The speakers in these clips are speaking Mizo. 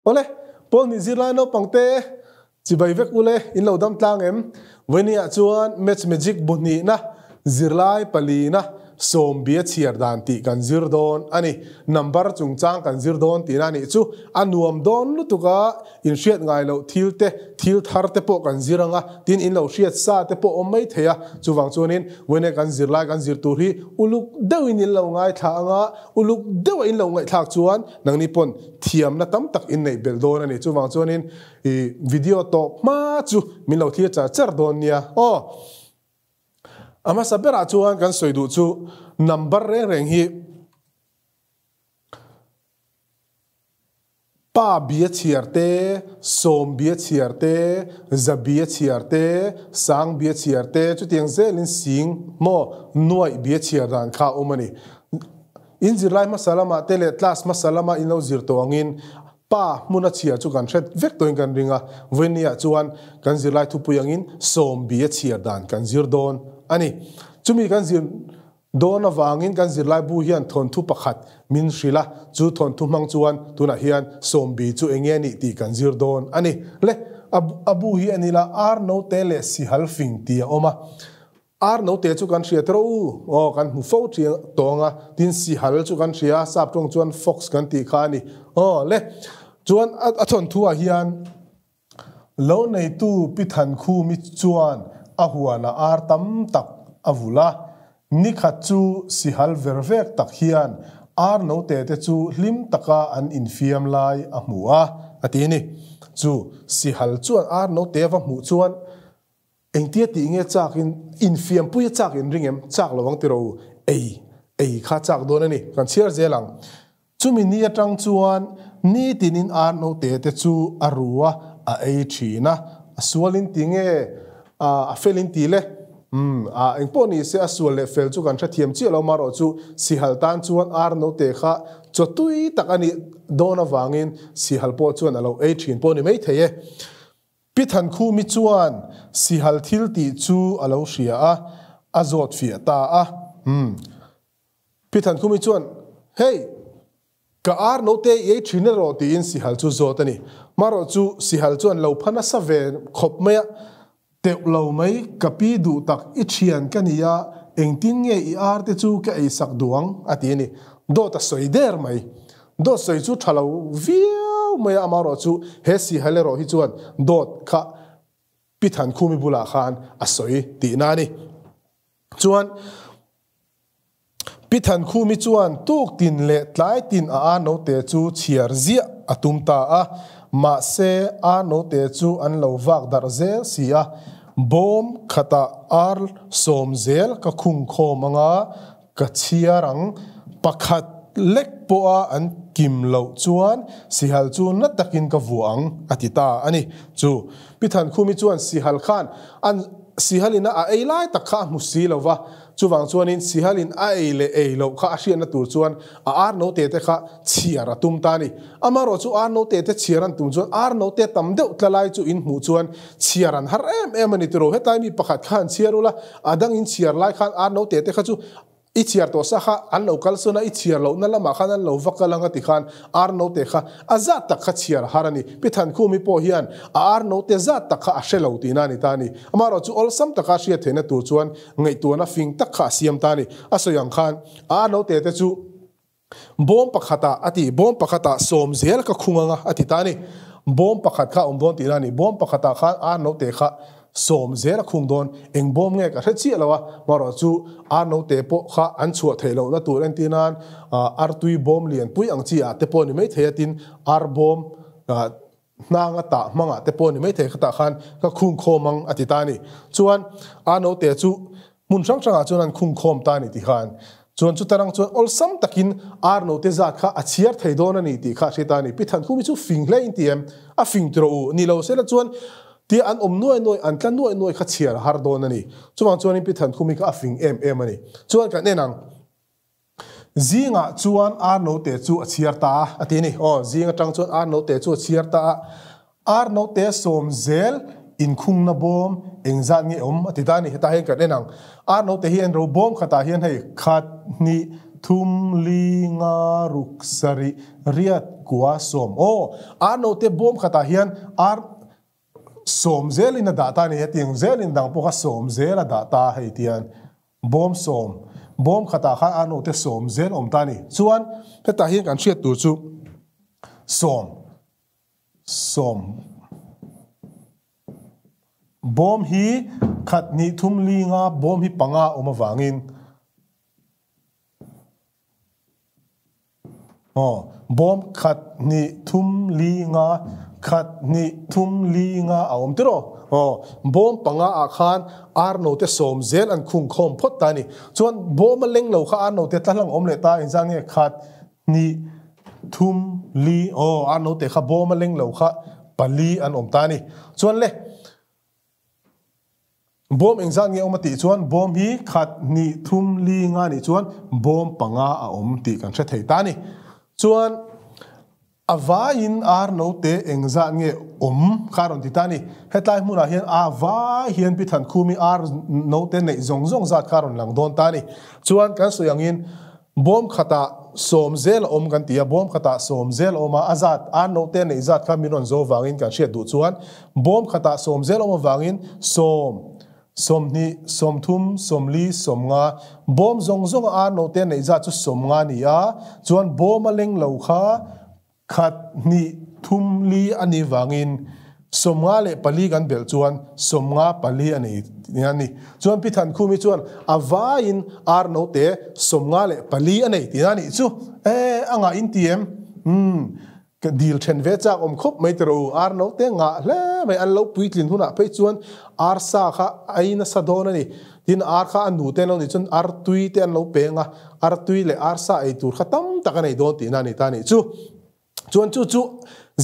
Awle, Paul nih zirlai naupang te chibai vek ule in lo dam tlang em? Vawinia chuan Maths Magic bu hnihna zirlai palina sawmbia chhiar dan tih kan zir dawn a ni. Number chungchang kan zir dawn tihna a nih chu a nuam dawn lutuk a, in hriat ngai loh thil te, thil thar te pawh kan zir ang a, tin in lo hriat sa te pawh awm mai thei a, chuvang chuanin vawinia kan zirlai kan zir tur hi uluk deuhin in lo ngaithla ang a, uluk deuha in lo ngaihthlak chuan Nangni pawn thiamna tam tak in neih belh dawn a ni. Chuvang chuanin i video tawp hma chu min lo thlir char char dawn nia aw. A hmasa berah chuan kan sawi duh chu number reng reng hi pa bia chhiar te, sawm bia chhiar te, za bia chhiar te, sang bia chhiar te chutiang zelin sing maw nuaih bia chhiar dan kha a awm a ni. In zirlai hmasa lamah te leh class hmasa lama in lo zir tawh angin pa hmuna chhiar chu kan hret vek tawhin kan ring a, vawinia chuan kan zirlai thupui angin sawmbi a chhiar dan kan zir dawn a ni. Chumi kan zir dawn avangin kan zirlai bu hian thawnthu pakhat min hrilh a, chu thawnthu hmang chuan tunah hian sawmbi chu enge a nih tih kan zir dawn a ni. Le, a bu hi a ni la, ar note leh sihal fing tih a awm a. Ar note chu kan hria tawh u, aw kan hmu fo ṭhi tawng a, tin sihal chu kan hria a, sap ṭawng chuan fox kan tih kha a ni. Aw le, chuan a thawnthu ah hian lo neitu Pi Thankhumi chuan a huanah ar tam tak a vulh a, nikhat chu sihal ver vek tak hian ar note te chu hlim taka an infiam lai a hmu a, a ti a ni. Chu sihal chuan ar note va hmuh chuan Engtia tih nge chak in infiampui a chak in ring em? Chak lo ang tiraw u, ei, ei kha chak dawn a ni, kan chhiar zel ang. Chumi ni atang chuan nitin in ar note te chu a ru a, a ei thin a, a sual in ti nge, a fel in ti le? Umm, a engpawh ni se a sual leh fel chu kan hrethiam chiah lo marawh chu sihal tan chuan ar note kha chaw tui tak a nih dawn avangin sihal pawh chuan a lo ei thin pawh a ni maithei e. Pi Thankhumi chuan sihal thil tih chu a lo hria a, a zawt fiah ta a. Umm. Pi Thankhumi chuan, Hei, ka ar note i ei thin erawh tiin sihal chu zawt a ni. Marawh chu sihal chuan lo pha nasa ve khawp mai a, Teuh lo mai, ka pi duh tak i thian ka ni a, engtin nge i ar te chu ka ei sak duh ang? a ti a ni. Dawt a sawi der mai. Dawt sawi chu tha lo viau mai a, amaherawh chu he sihal erawh hi chuan dawt kha Pi Thankhumi bulah khan a sawi tihna a ni. Chuan Pi Thankhumi chuan tuk tin leh tlai tin a ar note chu chhiar ziah a tum ta a, mahse ar note chu an lo vak darh zel si a, bawm khatah ar sawm zel ka khung khawm anga Ka chhiar ang, pakhat lek pawha an kim loh chuan sihal chu na takin ka vuah ang, a ti ta a ni. Chu Pi Thankhumi chuan sihal khan an sihalin a ei lai tak kha a hmu si lo va, chuvang chuanin sihalin a ei leh ei loh kha a hriatna tur chuan a ar note te kha chhiar a tum ta a ni. Amaherawh chu ar note te chhiar an tum chuan ar note tam deuh tla lai chu in hmuh chuan chhiar an har em em a ni tiraw. Hetlai mi pakhat kha han chhiar ula, A dang in chhiar lai khan ar note te kha chu i chhiar tawh sa kha an lo kal sawn a, i chhiar lohna lamah khan an lo va kal ang a ti khan ar note kha a zat tak kha chhiar a har a ni. Pi Thankhumi pawh hian a ar note zat tak kha a hre lo tihna a ni ta a ni. Amaherawh chu awlsam taka hriat theihna tur chuan ngaihtuahna fing tak kha a siam ta a ni. A sawi ang khan a ar note te chu Bawm pakhatah a ti, bawm pakhatah sawm zel ka khung anga a ti ta a ni. Bawm pakhat kha a awm dawn tihna a ni. Bawm pakhatah khan ar note kha sawm zel a khung dawn. Eng bawm nge ka hre chiah lo a, marawh chu ar note pawh kha an chhuah theih lohna tur entir nan artui bawm lianpui ang chi ah te pawh ni maithei a tin ar bawm hnanga tah hmangah te pawh ni maithei khatah khan ka khung khawm ang a ti ta a ni. Chuan ar note chu Hmun hrang hrangah chuan an khung khawm ta a ni tih khan chuan chuta rang chuan awlsam takin ar note zat kha a chhiar thei dawn a ni tih kha a hre ta a ni. Pi Thankhumi chu fing hle in ti em? A fing tawh u, ni lo sela chuan tia an awm nuai nuai, an tla nuai nuai kha chhiar a har dawn a ni. Chuvang chuanin Pi Thankhumi kha a fing em em a ni. Chuan kan en ang. Zingah chuan ar note chu a chhiar ta a, a ti a ni. Aw, zing atang chuan ar note chu a chhiar ta a. Ar note sawm zel inkhungna bawm engzat nge awm a ti ta a ni. Hetah hian kan en ang. Ar note hi an ro bawm khatah hian hei khat, hnih, thum, li, nga, ruk, sarih, riat, kua, sawm. Aw, ar note bawm khatah hian ar sawm zelin a dah ta a ni. Hetiang zelin dang pawh kha sawm zel a dah ta hei tian bawm sawm, bawm khatah khan ar note sawm zel awm ta a ni. Chuan hetah hian kan hriat tur chu sawm, sawm. Bawm hi khat hnih thum li nga bawm hi panga awm avangin aw bawm khat hnih thum li nga khat hnih thum li nga a awm tiraw aw bawm panga ah khan ar note sawm zel an khung khawm phawt ta a ni. Chuan bawm a leng lo kha ar note tla hlang awm leh ta engzah nge khat hnih thum li aw ar note kha bawm a leng lo kha pali an awm ta a ni. Chuan le, bawm engzat nge awm a tih chuan bawm hi khat, hnih, thum, li nga nih chuan bawm panga a awm tih kan hre thei ta a ni. Chuan a vaiin ar note engzat nge awm kha a rawn ti ta a ni. Hetlai hmunah hian a vai hian Pi Thankhumi ar note neih zawng zawng zat kha a rawn lang dawn ta a ni. Chuan kan sawi angin Bawm khatah sawm zel a awm kan ti a, bawm khatah sawm zel a awm a, a zat, a note neih zat kha min rawn zo vangin kan hriat duh chuan bawm khatah sawm zel a awm avangin sawm, sawmhnih, sawmthum, sawmli, sawmnga, bawm zawng zawnga a note neih zat chu sawmnga a ni a, chuan bawm a leng lo kha Khat, hnih, thum, li a nih vangin 54 kan belh chuan 54 a nei a ni. Chuan Pi Thankhumi chuan a vaiin ar note 54 a nei tihna a nih chu. E, a ngah in ti em? Umm, ka dil then ve chak awm khawp mai tiraw u, ar note ngah hle mai an lo puitlin hunah phei chuan ar sa kha a ei nasa dawn a ni. Tin, ar kha a nute an lo nih chuan ar tui te an lo peng a, ar tui leh ar sa ei tur kha tam tak a nei dawn tihna a ni ta a nih chu. Chuan chu chu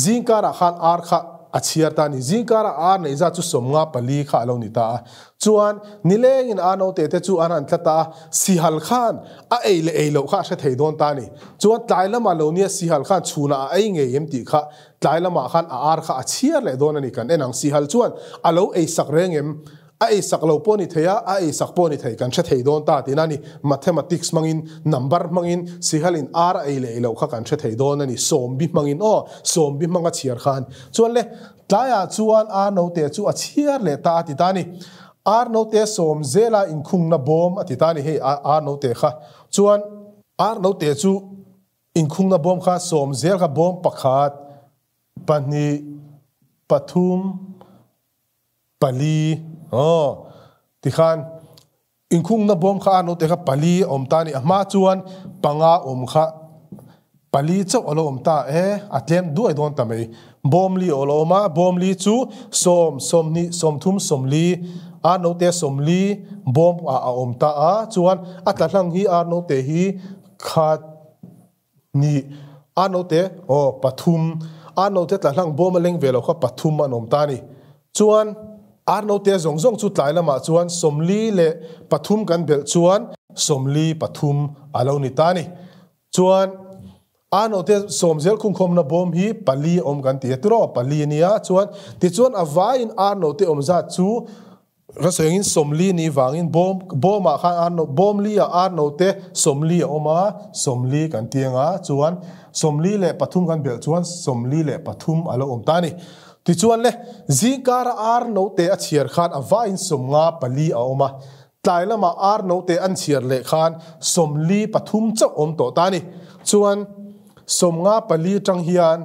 zingkarah khan ar kha a chhiar ta a ni. Zingkarah ar neih zat chu 54 kha a lo ni ta a. Chuan nilengin ar note te chu an han tla ta a, sihal khan a ei leh ei loh kha a hre thei dawn ta a ni. Chuan tlai lamah lo nia sihal khan chhunah a ei ngei em tih kha tlai lamah khan a ar kha a chhiar leh dawn a ni. Kan en ang sihal chuan a lo ei sak reng em? A ei sak lo pawh ni thei a, a ei sak pawh ni thei, kan hre thei dawn ta tihna a ni. Mathematics hmangin, number hmangin, sihalin ar a ei leh ei loh kha kan hre thei dawn a ni. Sawmbi hmangin aw, sawmbi hmanga chhiar khan. Chuan le, tlaiah chuan ar note chu a chhiar leh ta a ti ta a ni. Ar note sawm zela inkhungna bawm a ti ta a ni hei ar note kha. Chuan ar note chu inkhungna bawm kha sawm zel kha bawm pakhat, pahnih, pathum, Pali, aw, tikhan inkhungna bawm kha a note kha pali a awm ta a ni. A hma chuan panga awm kha pali chauh a lo awm ta e, a tlem duai dawn ta mai. Bawm li a lo awm a, bawm li chu sawm, sawmhnih, sawmthum, sawmli, a note sawmli bawm ah a awm ta a, chuan a tla hlang hi a note hi khat, Ni, a note, aw, pathum, a note tla hlang bawm a leng ve lo kha pathum an awm ta a ni. Chuan, ar note zawng zawng chu tlai lamah chuan 43 kan belh chuan 43 a lo ni ta a ni. Chuan, ar note sawm zel khungkhawmna bawm hi pali a awm kan ti a tiraw, pali a nia. Chuan, tichuan a vaiin ar note awm zat chu Ka sawi angin 40 ni vangin bawm bawmah khan ar no bawm li ah ar note 40 a awm a, 40 kan ti anga chuan 43 kan belh chuan 43 a lo awm ta a ni. Tichuan le, zingkara ar note a chhiar khan a vaiin 54 a awm a, tlai lamah ar note an chhiar leh khan 43 chauh awm tawh ta a ni. Chuan 54 tang hian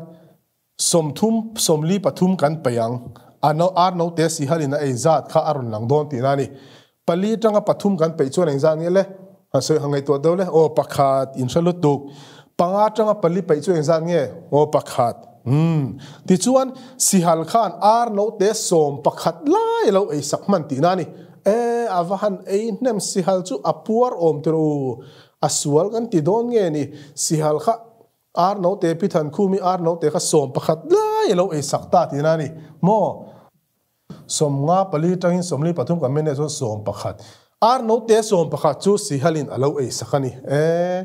30, 43 kan peih ang. A no, ar note si halin a ei zat kha a rawn lang dawn tihna a ni. Pali atanga pathum kan peih chuan engzat nge le? Han sawi han ngaihtuah deuh le. Aw, pakhat, in hre lutuk. Panga atanga pali peih chu engzat nge? Aw, pakhat. Umm. Tichuan, sihal khan ar note 11 lai a lo ei sak hman tihna a ni. E, a va han ei hnem sihal chu a puar awm tiraw u. A sual kan ti dawn nge ni? Sihal kha Ar note pi Thankhumi ar note kha 11 lai a lo ei sak ta tihna a ni maw? 54 tangin 43 kan mene chuan 11. Ar note 11 chu Sihalin a lo ei sak a ni. E,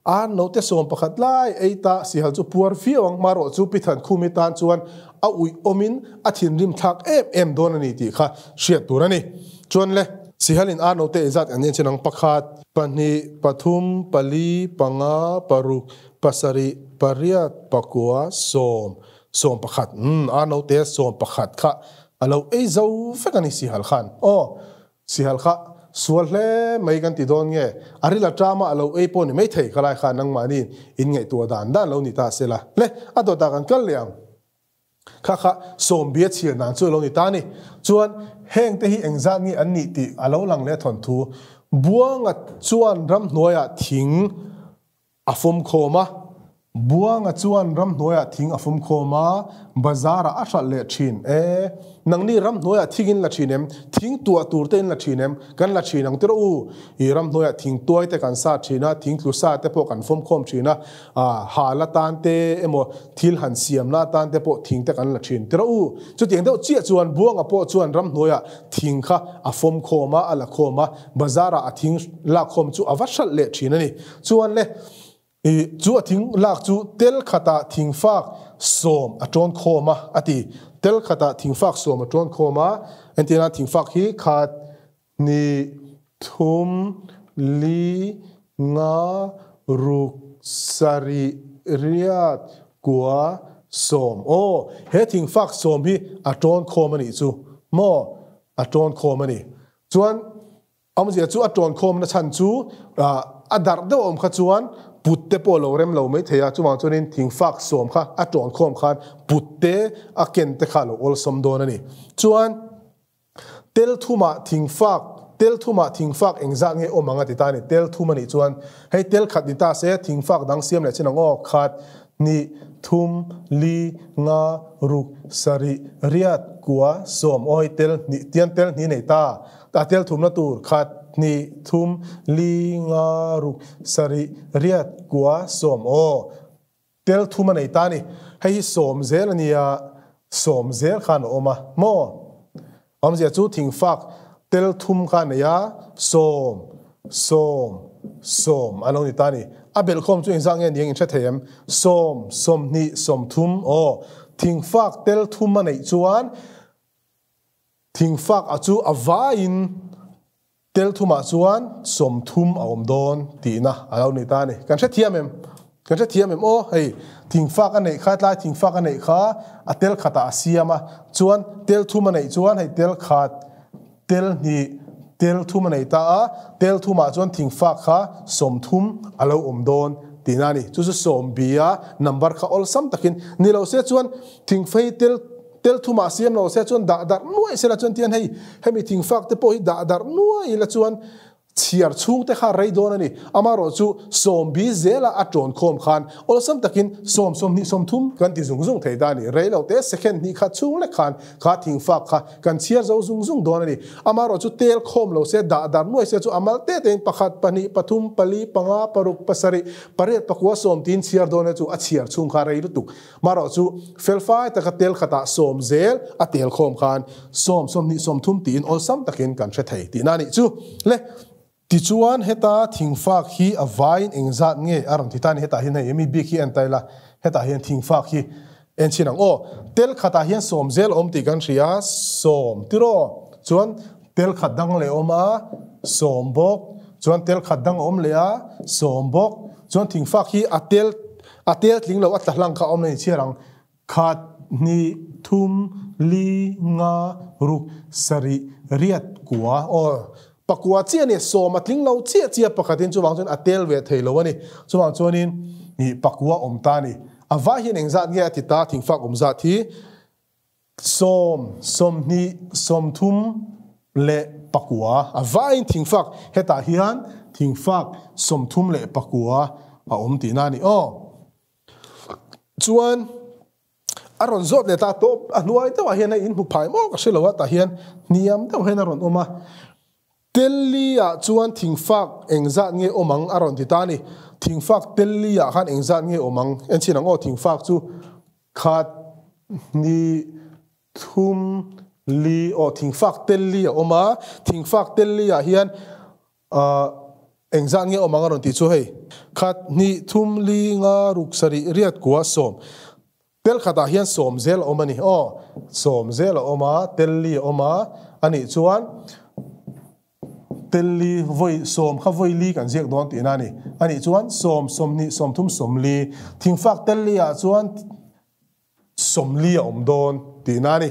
ar note 11 lai ei ta Sihal chu puar viau ang hmarawh chu pi Thankhumi tan chuan a uih awmin a thinrim thlak em em dawn a ni tih kha hriat tur a ni. Chuan le. Sihalin ar note engzat an nen chin ang? Pakhat, pahnih, pathum, pali, panga, paruk, pasarih, pariat, pakua, sawm, 11. Umm, ar note 11 kha a lo ei zo vek a ni Sihal khan. Aw, Sihal kha sual hle mai kan ti dawn nge? A ril atama a lo ei pawh ni maithei kha lai khan nangmahni in ngaihtuah dan dan lo ni ta sela. Le, a dawtah kan kal leh ang. Kha kha sawmbia chhiar dan chu a lo ni ta a ni. Chuan heng te hi engzat nge an nih tih a lo lang leh thawn thu. Buanga chuan ramhnuaiah thing a fawm khawm a. Buanga chuan ramhnuaiah thing a fawm khawm a, bazarah a hralh leh thin. E, nangni ramhnuaiah thing in la thin em? Thing tuah tur te in la thin em? Kan la thin ang tirh u. I ramhnuaiah thing tuai te kan sa thin a, thing tlu sa te pawh kan fawm khawm thin a. Ha la tan te emaw thil han siam la tan te pawh thing te kan la thin tirh u. Chutiang deuh chiah chuan Buanga pawh chuan ramhnuaiah thing kha a fawm khawm a, a la khawm a, bazarah a thing lak khawm chu a va hralh leh thin a ni. Chuan le, i chu a thing lak chu tel khatah thingfak 10 a tawn khawm a, a ti. Tel khatah thingfak 10 a tawn khawm a, entirna thingfak hi khat, hnih, thum, li, nga, ruk, sarih, riat, kua, 10. Aw, he thingfak 10 hi a tawn khawm a nih chu maw? A tawn khawm a ni. Chuan awmzia chu a tawn khawmna chhan chu a darh deuh awm kha chuan put te pawh lo rem lo mai thei a, chuvang chuanin thingfak 10 kha a tawn khawm khan put te a ken te kha a lo awlsawm dawn a ni. Chuan Tel thumah thingfak, tel thumah thingfak engzat nge awm ang a ti ta a ni. Tel thum a nih chuan hei tel khat ni ta se thingfak dang siam leh chin ang aw, khat, hnih, thum, li, nga, ruk, sarih, riat, kua, 10 aw hei tel hnih tian tel hnih nei ta a tel thumna tur khat, hnih, thum, li, nga, ruk, sarih, riat, kua, 10 aw. Tel thum a nei ta a ni. Hei hi 10 zel a nia, 10 zel khan a awm a maw? Awmzia chu thingfak tel thum kha a nei a, 10, 10, 10 a lo ni ta a ni. A belhkhawm chu engzah nge niang in hre thei em? 10, 20, 30, aw. Thingfak tel thum a neih chuan thingfak a chu a vaiin Tel thumah chuan 30 a awm dawn tihna a lo ni ta a ni. Kan hrethiam em? Kan hrethiam em? Aw, hei thingfak a neih kha, tlai thingfak a neih kha a tel khatah a siam a, chuan tel thum a neih chuan hei tel khat, tel hnih, tel thum a nei ta a, tel thumah chuan thingfak kha 30 a lo awm dawn tihna a ni. Chu chu sawm bia number kha awlsam takin ni lo se chuan thingfei tel Tel thumah siam lo se chuan dah darh nuai sela chuan tian hei hemi thingfak te pawh hi dah darh nuai ila chuan chhiar chhung te kha rei dawn a ni. Amaherawh chu 20 zela a tawn khawm khan awlsam takin 10, 20, 30 kan ti zung zung thei ta a ni. Rei lo te second hnih kha chhung lek khan kha thingfak kha kan chhiar zo zung zung dawn a ni. Amaherawh chu tel khawm lo se dah darh nuai se chu a mal te tein pakhat, pahnih, pathum, pali, panga, paruk, pasarih, pariat, pakua, 10 tiin chhiar dawn a chu a chhiar chhung kha rei lutuk. Marawh chu felfai taka tel khatah 10 zel a tel khawm khan 10, 20, 30 tiin awlsam takin kan hre thei tihna a nih chu. Le, tichuan heta thingfak hi a vaiin engzat nge a rawn ti ta a ni, hetah hian hei mi bik hi en ta ila, hetah hian thingfak hi en chhin ang aw. Tel khatah hian 10 zel a awm tih kan hria, 10 tiraw? Chuan tel khat dang leh a awm a, 10 bawk, chuan tel khat dang a awm leh a, 10 bawk, chuan thingfak hi a tel A tel tling lo a tla hlang kha a awm la ni chhiar ang. Khat, hnih, thum, li, nga, ruk, sarih, riat, kua. Aw, pakua chiah a ni, 10 a tling lo chiah chiah pakhatin chuvang chuan a tel ve thei lo a ni. Chuvang chuanin ih pakua awm ta a ni. A vai hian engzat nge a ti ta thingfak awm zat hi? 10, 20, 30 leh pakua a vaiin thingfak hetah hian thingfak 34 a awm tihna a ni aw. Chuan a rawn zawt leh ta tawp a hnuai deuhah hian hei in hmu phai maw ka hre lo a tah hian hniam deuh hian a rawn awm a. Telli ah chuan thingfak engzat nge awm ang a rawn ti ta a ni. Thingfak telli ah khan engzat nge awm ang en chhin ang aw thingfak chu Khat, hnih, thum, li, aw thingfak tel li a awm a, thingfak tel li ah hian ah engzat nge awm ang a rawn tih chu hei, khat, hnih, thum, li, nga, ruk, sarih, riat, kua, 10. Tel khatah hian 10 zel a awm a ni, aw 10 zel a awm a, tel li a awm a, a nih chuan. Telli vawi sawm kha vawi li kan ziak dawn tihna a ni. A nih chuan sawm, 20, 30, 40. Thingfak telli ah chuan 40 a awm dawn tihna a ni.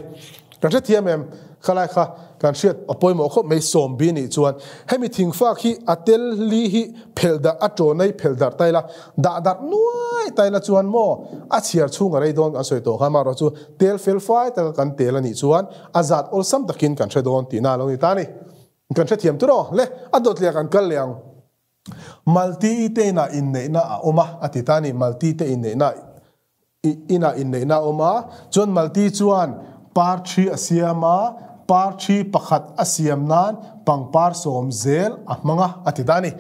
Kan hrethiam em? Khalai kha kan hriat a pawimawh khawp mai sawm bi nih chuan hemi thingfak hi a tel li hi phelh darh a tawnai phelh darh ta ila dah darh nuai ta ila chuan maw a chhiar chhung a rei dawn kan sawi tawh kha amaherawh chu tel fel fai taka kan tel a nih chuan a zat awlsam takin kan hre dawn tihna a lo ni ta a ni. Kan hrethiam tur aw le a dawt leh kan kal leh ang. Malti i te inah inneihna a awm a a ti ta a ni. Malti te inneihna inah inneihna a awm a, chuan Malti chuan par thi a siam a, par thi pakhat a siam nan pangpar sawm zel a hmang a, a ti ta a ni.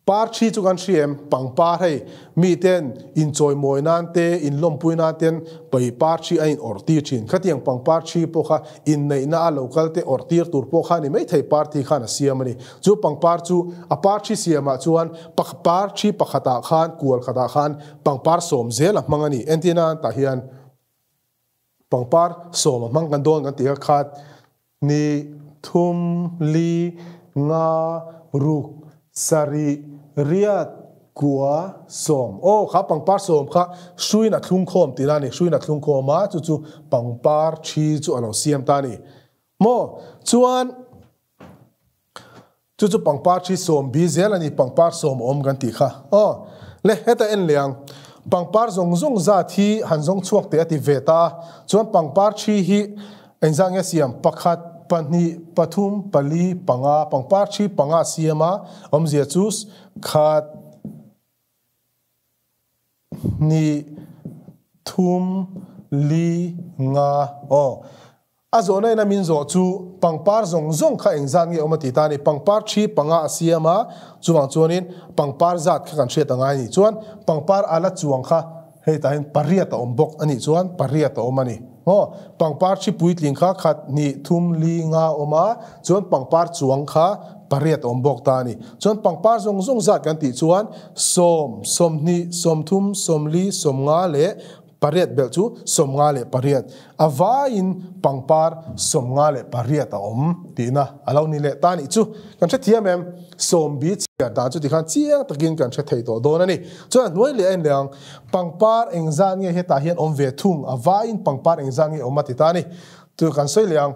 Par thi chu kan hria em? Pangpar hei, miten inchawimawi nan te, inlawmpui nan ten pai par thi a in awrh tir thin. Khatiang pangpar thi pawh kha inneihna a lo kal te awrh tir tur pawh kha ni maithei par thi khan a siam a ni. Chu pangpar chu a par thi siamah chuan par thi pakhatah khan kual khatah khan pangpar sawm zel a hmang a ni. Entir nan tah hian pangpar sawm a hmang kan dawn kan tih kha khat Ni, thum, li, nga, ruk, sarih, riat, kua, sawm. Aw, kha pangpar sawm kha hruiin a thlung khawm tih la a ni. Hruiin a thlung khawm a, chu chu pangpar thi chu a lo siam ta a ni. Maw? Chuan, chu chu pangpar thi sawm bi zel a ni, pangpar sawm awm kan tih kha. Aw, le, heta en leh ang. Pangpar zawng zawng zat hi han zawng chhuak teh a ti ve ta a. Chuan pangpar thi hi Engzah nge siam? Pakhat, pahnih, pathum, pali, panga, pangpar thi panga a siam a, awmzia chu khat, hnih, thum, li, nga, aw. A zawhna ina min zawh chu pangpar zawng zawng kha engzat nge awm a ti ta a ni. Pangpar thi panga a siam a, chuvang chuanin pangpar zat kha kan hriat a ngai a ni. Chuan pangpar ala chuang kha Hei tah hian pariat a awm bawk a nih chuan pariat a awm a ni. Aw, pangpar thi puitling kha khat, hnih, thum, li, nga a awm a, chuan pangpar chuang kha pariat a awm bawk ta a ni. Chuan pangpar zawng zawng zat kan tih chuan sawm, 20, 30, 40, 50 leh pariat belh chu 58. A vaiin pangpar 58 a awm tihna a lo ni leh ta a nih chu. Kan hrethiam em? Sawmbi chhiar dan chu tikhan chiang takin kan hre thei tawh dawn a ni. Chuan a hnuai leh a en leh ang, pangpar engzat nge hetah hian awm ve thung, a vaiin pangpar engzat nge awm a ti ta a ni. Chu kan sawi leh ang,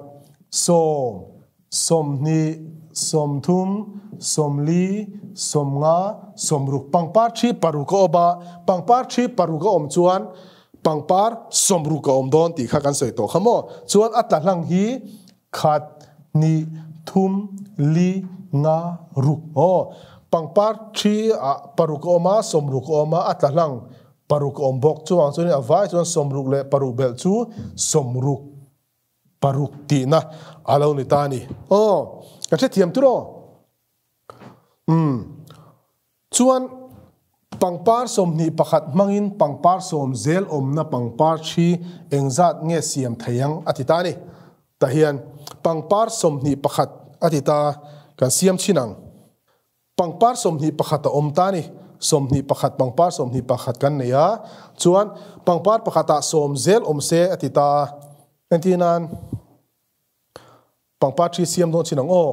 sawm, 20, 30, 40, 50, 60, pangpar thi paruk a awm a, pangpar thi paruk a awm chuan pangpar 60 a awm dawn tih kha kan sawi tawh kha maw. Chuan a tla hlang hi Khat, hnih, thum, li, nga, ruk. Aw, pangpar thi ah paruk a awm a, 60 a awm a, a tla hlang paruk a awm bawk. Chuvang chuanin a vai chuan 60 leh paruk belh chu 60 paruk tihna a lo ni ta a ni. Aw, ka hrethiam tur aw. Umm. Chuan pangpar 21 hmangin pangpar sawm zel awmna pangpar thi engzat nge siam thei ang a ti ta a ni. Tah hian pangpar 21 a ti ta kan siam chhin ang. Pangpar 21 a awm ta a ni. 21 pangpar 21 kan nei a, chuan pangpar pakhatah sawm zel awm se a ti ta a. Entirnan pangpar thi siam dawn chhin ang aw.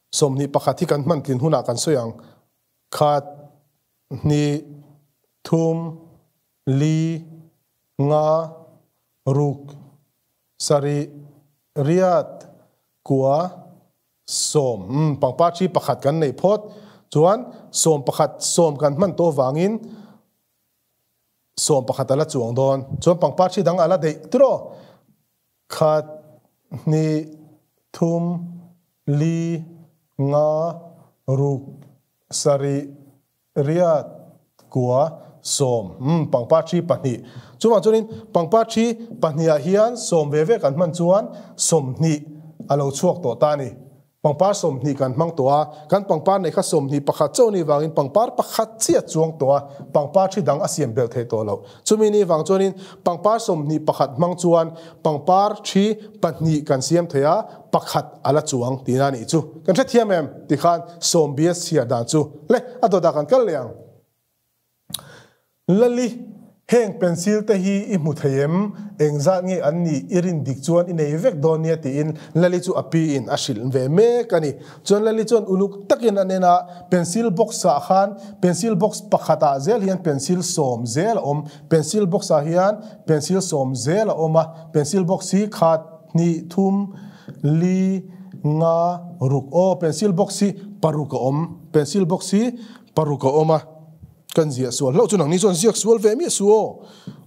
21 hi kan hman tlin hunah kan sawi ang. Khat, hnih, thum, li, nga, ruk, sarih, riat, kua, sawm. Umm, pangpar thi pakhat kan neih phawt chuan 11, sawm kan hman tawh vangin 11 a la chuang dawn. Chuan pangpar thi dang a la deih tiraw? Khat, hnih, thum, li, nga, ruk, sarih, riat, kua, sawm. Umm, pangpar thi pahnih. Chuvang chuanin pangpar thi pahnihah hian sawm ve ve kan hman chuan 20 a lo chhuak tawh ta a ni. Pangpar 20 kan hmang tawh a, kan pangpar nei kha 21 chauh ni vangin pangpar pakhat chiah chuang tawh a, pangpar thi dang a siam belh theih tawh loh. Chumi ni vang chuanin pangpar 21 hmang chuan pangpar thi pahnih kan siam thei a, pakhat a la chuang tihna a nih chu. Kan hrethiam em? Tikhan sawm bias chhiar dan chu le a dawtah kan kal leh ang. Lali. Heng pencil te hi i hmu thei em? Engzat nge an nih i rin dik chuan i nei vek dawn nia tiin Lali chu a pi in a hrilh ve mek a ni. Chuan Lali chuan uluk takin an en a, pencil box ah khan pencil box pakhat ah zel hian pencil sawm zel a awm, pencil box ah hian pencil sawm zel a awm a, pencil box hi khat, hnih, thum, li, nga, ruk aw pencil box hi paruk a awm, pencil box hi paruk a awm a. Kan ziah sual hlauh chu nangni chuan ziak sual ve miah su aw.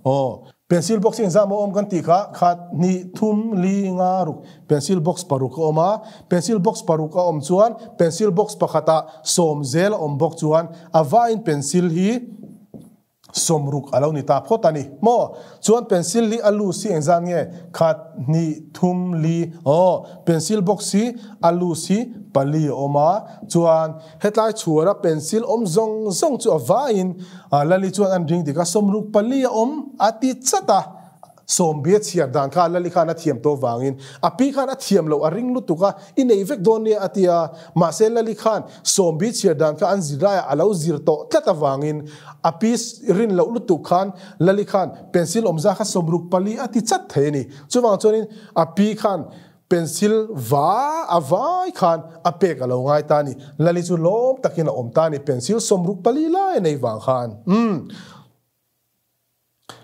Aw. Pencil box hi engzah maw awm kan tih kha khat, hnih, thum, li, nga, ruk. Pencil box paruk a awm a. Pencil box paruk a awm chuan pencil box pakhatah sawm zel a awm bawk chuan a vaiin pencil hi sawmruk a lo ni ta phawt a ni maw. Chuan pencil hi a loose hi engzah nge khat, hnih, thum, li. Aw. Pencil box hi a loose hi pali a awm a. Chuan. Hetlai chhuara pencil awm zawng zawng chu a vaiin Lali chuan an ring dik a, sawmruk pali a awm a ti chat a, sawmbia chhiar dan kha Lali khan a thiam tawh vangin a pi khan a thiam loh a ring lutuk a, i nei vek dawn nia a ti a, mahse Lali khan sawmbi chhiar dan kha an zirlaiah a lo zir tawh tlat avangin a pi rin loh lutuk khan Lali khan pencil awmza kha sawmruk pali a ti chat thei a ni. Chuvang chuanin a pi khan Pencil va a vai khan a pek a lo ngai ta a ni. Lali chu lawm takin a awm ta a ni. Pencil 64 lai a nei vang khan. Umm.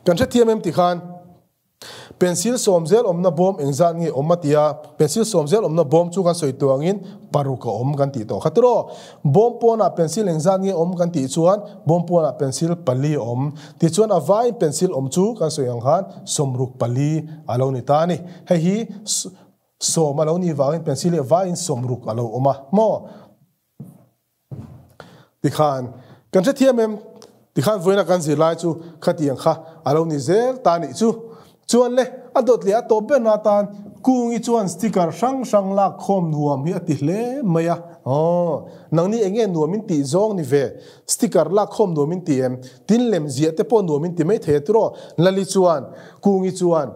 Kan hrethiam em ti khan pencil sawm zel awmna bawm engzat nge awm a ti a, pencil sawm zel awmna bawm chu kan sawi tuangin paruk a awm kan tih tawh kha tiraw. Bawm pawnah pencil engzat nge awm kan tih chuan bawm pawnah pencil pali a awm. Tichuan a vaiin pencil awm chu kan sawi ang khan 64 a lo ni ta a ni. Hei hi sawm a lo nih vangin pencil hi a vaiin 60 a lo awm a maw? Tikhan kan hrethiam em? Tikhan vawiina kan zirlai chu khatiang kha a lo ni zel ta nih chu. Chuan le, a dawt leh a tawp berna atan Kungi chuan sticker hrang hrang lak khawm nuam hi a ti hle mai a. Aw, nangni eng nge nuam in tih zawng ni ve? Sticker lak khawm nuam in ti em? Tin lem ziah te pawh nuam in ti mai thei a tiraw? Lali chuan, Kungi chuan,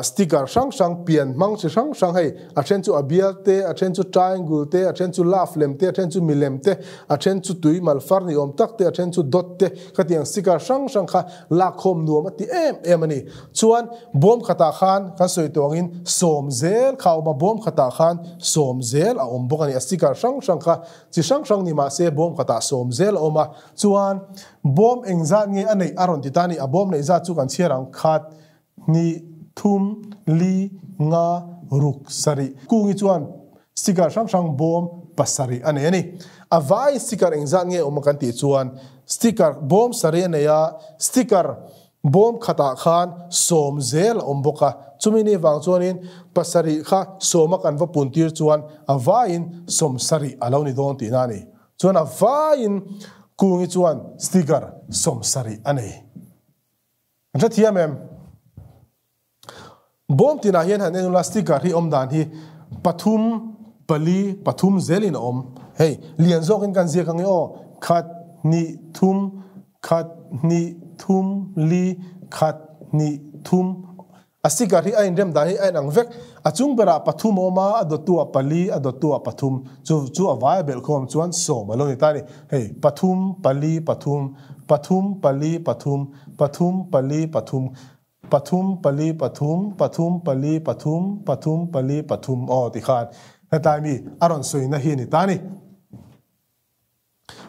sticker hrang hrang, pian hmang chi hrang hrang hei, a then chu a bial te, a then chu triangle te, a then chu love lem te, a then chu milem te, a then chu tui malfar ni awm tak te, a then chu dot te, khatiang sticker hrang hrang kha Lakkhawm nuam a ti em em a ni. Chuan bawm khatah khan kan sawi tawh angin sawm zel kha a awm a, bawm khatah khan sawm zel a awm bawk a ni. A sticker hrang hrang kha chi hrang hrang ni mah se bawm khatah sawm zel a awm a. Chuan bawm engzat nge a neih a rawn ti ta a ni. A bawm neih zat chu kan chhiar ang khat, hnih, thum, li, nga, ruk, sarih. Kungi chuan sticker hrang hrang bawm pasarih a nei a ni. A vai sticker engzat nge awm a kan tih chuan sticker bawm sarih a nei a, sticker bawm khatah khan sawm zel a awm bawk a. Chumi ni vang chuanin pasarih kha sawma kan va pun tir chuan a vaiin sawm sarih a lo ni dawn tihna a ni. Chuan a vaiin Kungi chuan sticker 70 a nei. An hrethiam em? Bawm tinah hian han en ula sticker hi awm dan hi pathum, pali, pathum zelin a awm. Hei, lian zawkin kan ziak ang e aw, khat, hnih, thum, khat, hnih, thum, li, khat, hnih, thum. A sticker hi a inrem dan hi a inang vek. A chung berah pathum a awm a, a dawttuah pali, a dawttuah pathum. Chu chu a vai a belhkhawm chuan sawm a lo ni ta a ni. Hei, pathum, pali, pathum, pathum, pali, pathum, pathum, pali, pathum. Pathum pali pathum pathum pali pathum pathum pali pathum aw ti khan hetlai mi a rawn sawina hi a ni ta a ni.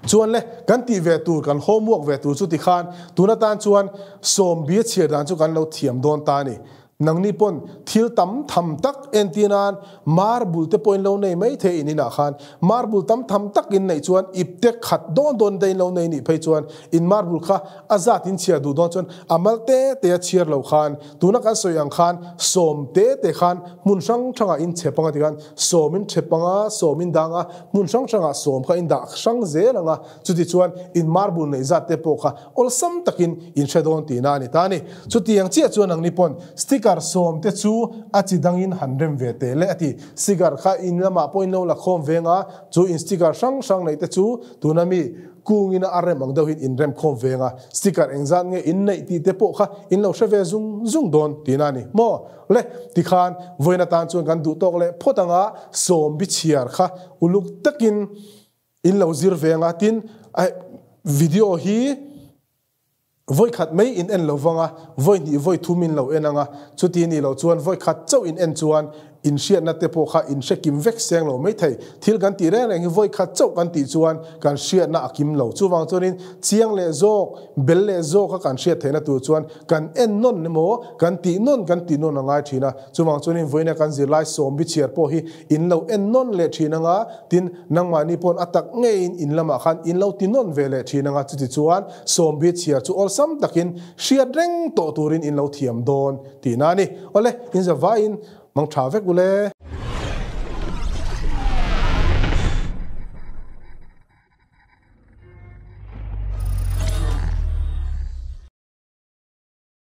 Chuan le kan tih ve tur kan homework ve tur chu ti khan tun atan chuan sawmbi a chhiar dan chu kan lo thiam dawn ta a ni. Nangni pawn thil tam tham tak entir nan marble te pawh in lo nei mai thei in inah khan marble tam tham tak in neih chuan ipte khat dawn dawn te in lo nei nih phei chuan in marble kha A zat in chhiar duh dawn chuan a mal te te a chhiar lo khan tuna kan sawi ang khan sawm te te khan hmun hrang hrangah in chhe panga ti khan sawm in chhe panga sawm in dang a hmun hrang hrangah sawm kha in dah hrang zel ang a chuti chuan in marble neih zat te pawh kha awlsam takin in hre dawn tihna a ni ta a ni. Chutiang chiah chuan ang ni pawn sticker sawm te chu a chi dangin han rem ve teh le a ti. Sticker kha in lamah pawh in lo la khawm veng a chu in sticker hrang hrang neih te chu tuna mi Kungina a rem ang deuhin in rem khawm veng a, sticker engzat nge in neih tih te pawh kha in lo hre ve zung zung dawn tihna a ni maw? Le, tikhan vawiin atan chuan kan duh tawk leh phawt anga sawm bi chhiar kha uluk takin in lo zir veng a, tin video hi. Vawi khat mai in en lo vang a, vawi hnih vawi thum in lo en ang a, chuti ni lo chuan vawi khat chauh in en chuan in hriatna te pawh kha in hre kim vek seng lo mai thei. Thil kan tih reng reng hi vawi khat chauh kan tih chuan kan hriatna a kim lo. Chuvang chuanin chiang leh zawk, bel leh zawk a kan hriat theihna tur chuan kan en nawn emaw, kan tih nawn kan tih nawn a ngai thin a. Chuvang chuanin vawiina kan zirlai sawmbi chhiar pawh hi in lo en nawn leh thin ang a, tin nangmahni pawn a tak ngeiin in lamah khan in lo ti nawn ve leh thin ang a, chuti chuan sawmbi chhiar chu awlsam takin hriat reng tawh turin in lo thiam dawn tihna a ni. Awle, in zavaiin mang tha vek ule.